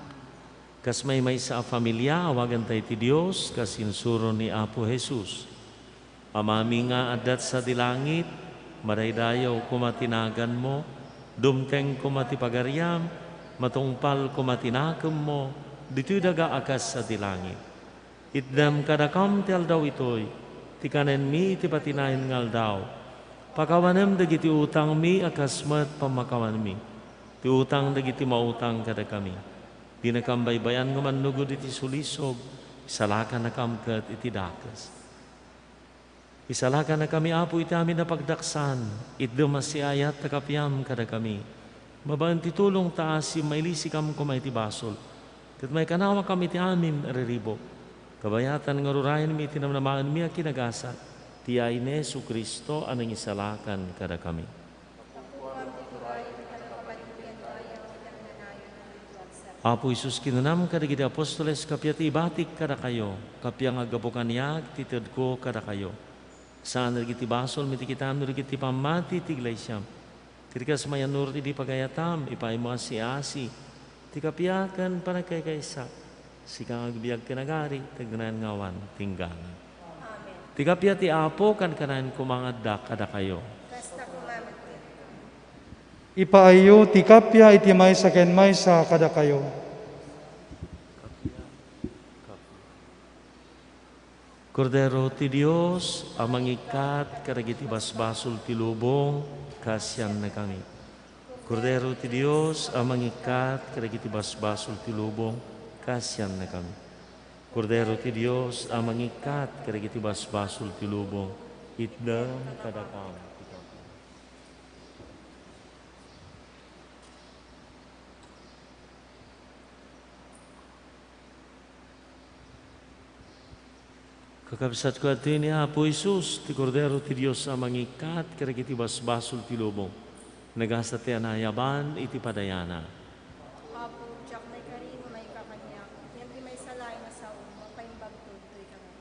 Kas maymaysa a familia, awaganta iti Dios, kas insuro ni Apo Jesus. Amami nga adda sadi langit, madaydayaw koma ti naganmo, dumteng koma ti pagariam, matungpal koma ti nakemmo, ditoy daga a kas sadi langit. Itdem kadakam ti aldaw itoy, ti kanenmi iti patinayon nga aldaw. Pakawanem dagiti utangmi a kas met pammakawanmi ti utang dagiti mautang kadakami. Dinakam baybay-an nga mannugod iti sulisog, isalakannakam ket iti dakes. Isalakannakami, Apo, iti amin a pagdaksan, itdem a siayat ta kapiam kadakami. Babaen ti tulong ta asim, mailisikam koma iti basol, ket maikanawakam iti amin a riribuk. Kabayatan nga rurayenmi iti namnamaenmi a kinagasat, ti yaay ni Jesu-Cristo a nangisalakan kadakami. Apo Jesus, kinunam kadagiti apostoles, kappia ti ibatik kadakayo, kappia nga aggapu kaniak ti tedko kadakayo. Saan dagiti basolmi ti kitam no dagiti pammati ti iglesiam. Ket kas mayannurot idi pagayatam, ipaaymo a siasi ti kappia ken pannakaykaysa. Sika nga agbiag ken agari, ti agnanayon nga awan ti inggana. Amen. Ti kappia ti Apo, kankanayon koma nga adda kadakayo. Kasta koma met kenka. Ipaayyo ti kappia iti maysa ken maysa kadakayo. Kordero ti Dios a mangikkat kadagiti basbasol ti lubong, kaasiannakami. Kordero ti Dios a mangikkat kadagiti basbasol ti lubong, kaasiannakami. Kordero ti Dios a mangikkat kadagiti basbasol ti lubong, itdem kadakam ti kappia. Kakabsatko, adtoy ni Apo Jesus, ti Kordero ti Dios a mangikkat kadagiti basbasol ti lubong. Nagasat ti anayaban iti padayana. Apo, diak maikari nga maika kaniak, ngem ti maysa laeng a sao, mapaimbagto ditoy kaniak.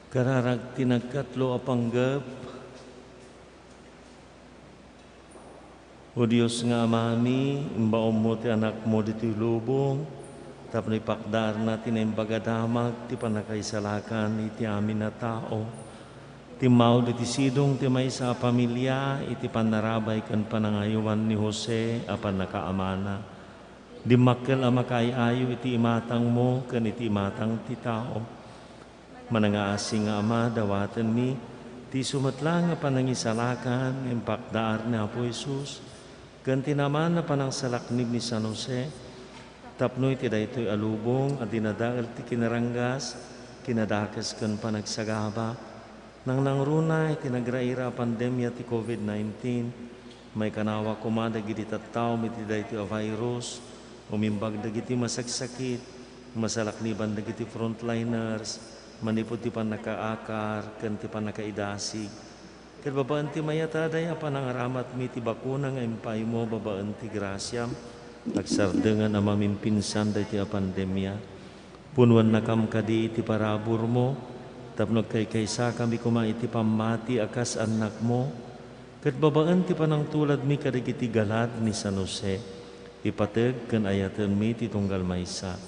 Kararag ti nagkatlo a panggep. O Dios nga Amami, imbaonmo ti Anakmo ditoy lubong tapno ipakdaarna ti Naimbag a Damag ti pannakaisalakan iti amin a tao. Timmawd iti sidong ti maysa a pamilia iti pannarabay ken panangayowan ni Jose a pannakaamana. Dimmakkel a makaay-ayo iti imatangmo ken iti imatang ti tao. Manangaasi nga Ama, dawatenmi ti isu met laeng a panangisalakan nga impakdaar ni Apo Jesus ken ti naman a panangsalaknib ni San Jose, tapno iti daytoy a lubong a dinadael ti kinaranggas, kinadakes ken panagsagaba, nangnangruna iti nagraira a pandemia ti covid nineteen, maikanawa koma dagiti tattao iti daytoy a virus, umimbag dagiti masaksakit, masalakniban dagiti frontliners, manipud ti pannakaakar ken ti pannakaidasig. Ket babaen ti mayat a panangaramatmi ti bakuna nga impaaymo babaen ti grasiam, agsardengan a mamimpinsan daytoy a pandemia. Punowennakam kadi iti paraburmo, tapno agkaykaysakami koma iti pammati a kas annakmo, ket babaen ti panangtuladmi kadagiti galad ni San Jose, ipateg ken ayatenmi ti tunggal maysa.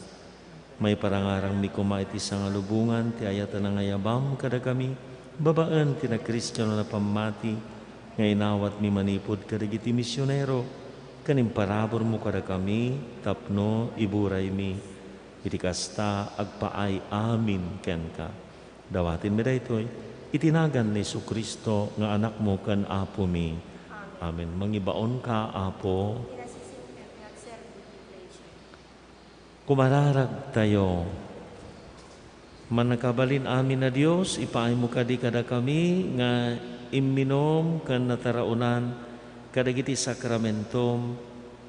Maiparangarangmi koma iti sangalubongan ti ayat a nangayabam kadakami, babaen ti nakristiano a pammati nga inawatmi manipud kadagiti misionero, ken imparaburmo kadakami tapno iburaymi. Iti kasta, agpaay amin kenka. Dawatenmi daytoy iti nagan ni Jesu-Cristo nga Anakmo ken Apomi. Amen. Mangibaonka, Apo. Kumararagtayo. Mannakabalin amin a Dios, ipaaymo kadi kadakami nga imminum ken nataraonan kadagiti sakramentom,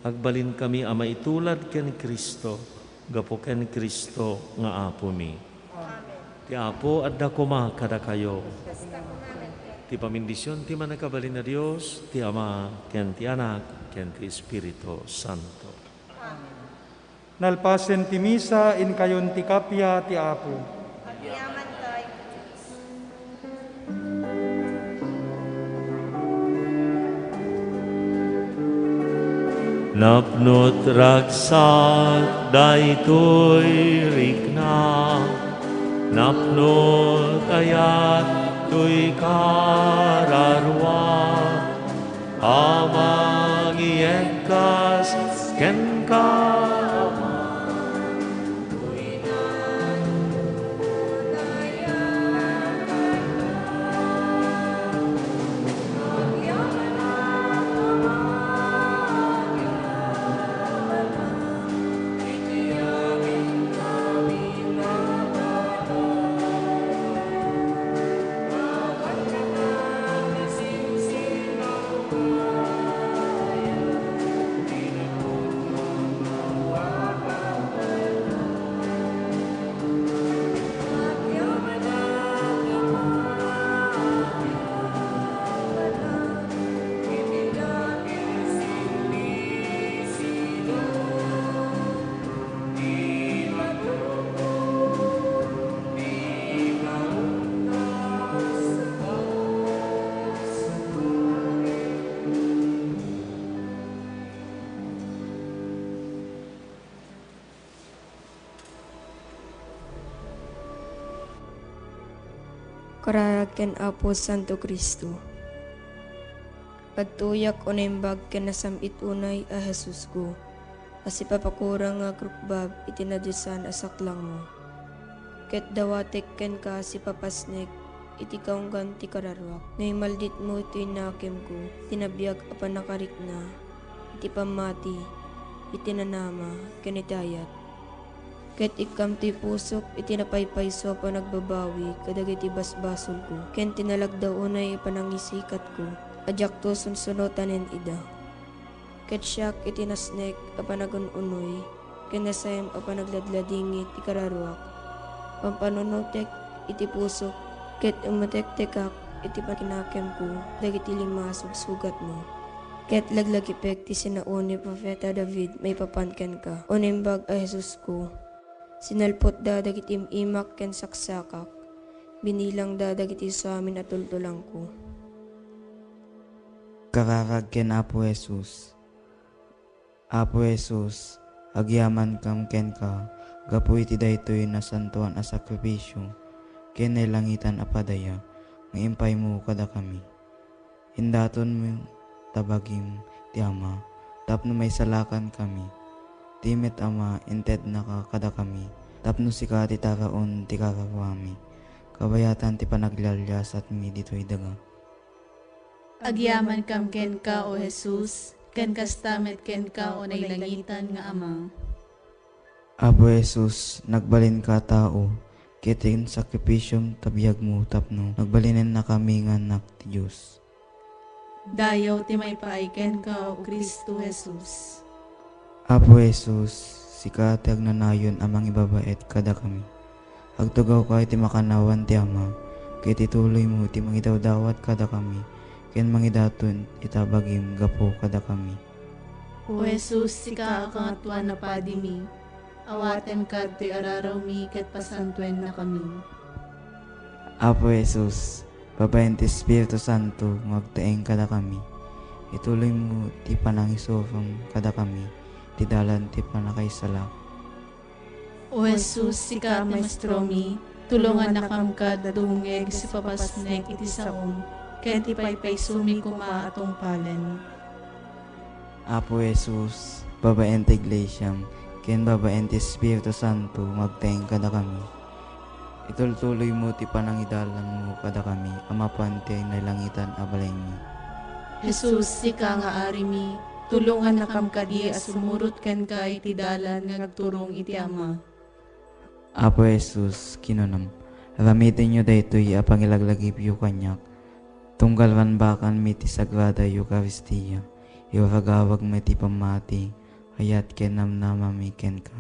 agbalinkami a maitulad ken Cristo, gapu ken Cristo nga Apomi. Amen. Ti Apo adda koma kadakayo. Kasta koma met. Ti pamindision ti Mannakabalin a Dios, ti Ama, ken ti Anak, ken ti Espiritu Santo. Amen. Nalpasen ti misa, inkayon ti kappia ti Apo. Agyamantayo iti Dios. Napno't ragsak daytoy rikna, napno't ayat toy kararua, a mangiyegkas kenka. Kararag ken Apo Santo Cristo. Agtuyak o naimbag ken nasam-it unay a Jesusko, a sipapakurang nga agrukbab iti nadiosan a saklangmo. Ket dawatek kenka a sipapasnek iti kaunggan ti kararuak. No imalditmo toy nakemko, ti nabiag a pannakarikna, iti pammati, iti nanama, ken iti ayat. Ket ikkam toy pusok iti napaypayso a panagbabawi kadagiti basbasolko, ken ti nalagda unay a panangisikatko a diakto sunsunotanen ida. Ket siak iti nasnek a panagun-unoy ken nasayem a panagladladingit ti kararuak, pampanunotek iti pusok, ket umetektekak iti pakinakemko dagiti lima a sugsugatmo. Ket laglagipek ti sinao ni Profeta David maipapan kenka, O Naimbag a Jesusko. Sinalputda dagiti im-imak ken saksakak, Binilangda dagiti samin a tultulangko. Kararag ken Apo Jesus. Apo Jesus, agyamankam kenka gapu iti daytoy nasantoan a sakrifisio ken nailangitan a padaya nga impaymo kadakami. Indatonmo ta bagim ti Ama tapno maisalakankami. Ti met Ama, intednaka kadakami tapno sika ti taraon ti kararuami. Kabayatan ti panaglialiasatmi ditoy daga. Agyamankam kenka, O Jesus, ken kasta met kenka, O nailangitan nga Ama. Apo Jesus, nagbalinka a tao, ket insakripisom ta biagmo tapno nagbalinennakami nga annak ti Dios. Dayaw ti maipaay kenka, O Cristo Jesus. Apo Jesus, sika ti agnanayon a mangibabaet kadakami. Agtugawka iti makannawan ti Ama, ket ituloymo ti mangidawdawat kadakami, ken mangidaton ita bagim gapu kadakami. O Jesus, sika a Kangatoan a Padimi, awatenka ditoy ararawmi ket pasantoennakami. Apo Jesus, babaen ti Espiritu Santo nga agtaeng kadakami, ituloymo ti panangisurom kadakami, ti dalan ti pannakaisalakan. O Jesus, sika ti maestromi, tulongannakam kad dumngeg iti papasnek iti saom, ken ti paypaysomi koma a tungpalen. Apo Jesus, babaen ti iglesiam, ken babaen ti Espiritu Santo, nga agtaeng kadakami. Itultuloymo ti panangidalanmo kadakami a mapan ti nailangitan a balaymi. Jesus, sika nga Arimi, tulongannakam kadi a sumurot kenka iti dalan nga agturong iti Ama. Apo Jesus, kinunam, aramidyo daytoy a pangilaglagipyo kaniak, tunggal rambakanmi ti Sagrada Eukaristia, iragawagmi ti pammati, ayat ken namnamami kenka.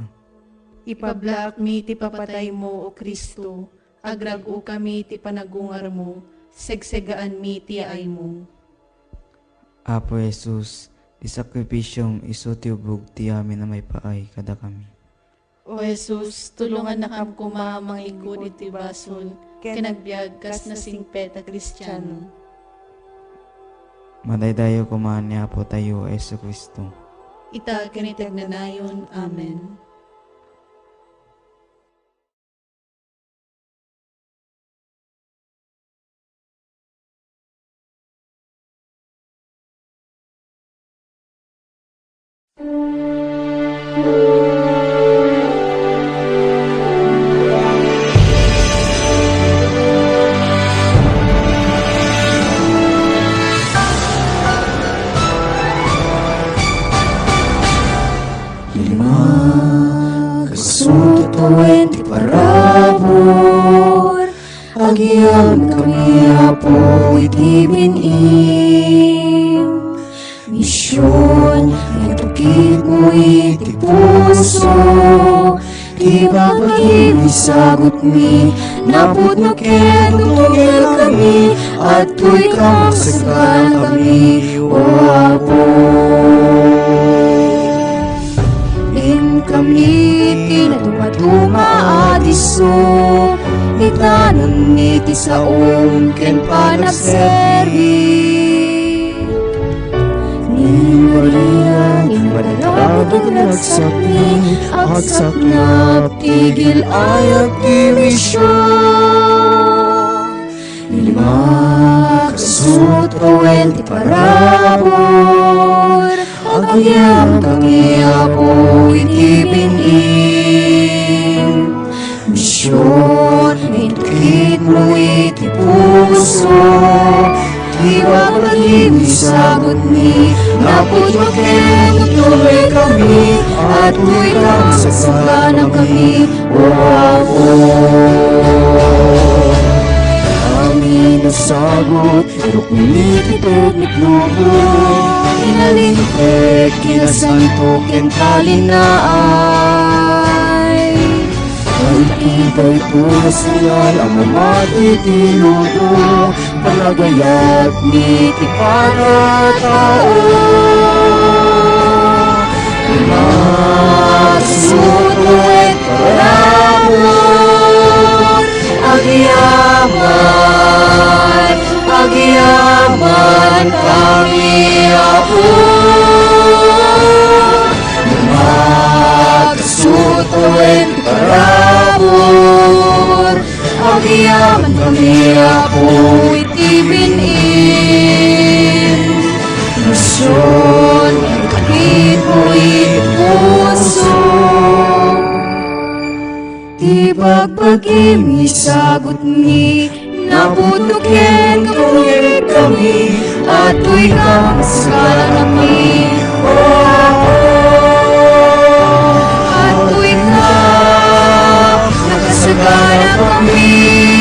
Ipablaakmi ti papataymo, O Cristo, agrag-okami ti panagungarmo, segsegaanmi ti yaaymo. Apo Jesus, ti sakrifisiom isu ti ubog ti amin a maipaay kadakami. O Jesus, tulongannakam koma a mangikkud iti basol ken agbiag kas nasingpet a Kristiano. Madaydayaw koma ni Apotayo a Jesu-Cristo. Ita ken iti agnanayon. Amen. Lima, kastoy ti parabur, agyamankami, Apo, iti bin-im. Mision, itukitmo iti puso, ti babagim isagutmi, napudno ken tutungilkami, adtoy ka masaganakami, O Apo. Inkami ti natumatuma a disso, itanonmi ti saom ken panagserbi. Ni Maria, ni Maria, agsakmi, agsaknap ti gil-ayat ti mision. Lima, kastoy ti parabur, agyamankami, Apo, iti bin-im. Mision, itukitmo iti puso, ti babagim isagutmi, napudno ken tutungilkami, adtoy ka masaganakami, O Apo. Amin a sagut, irukmi ti teknik lubo, inalinteg, kinasanto, ken talinaay. Ay, iti daytoy a signal a mamati ti lubo, panagayat ni ti panatao. Masuno iti parabur, agyamankami, Ni Apo iti bin-im, isun iti puso. Ti bagbagim, isagutmi, naputo ken kami, adtoy ka nakasaganakami. O Apo, adtoy ka nakasaganakami.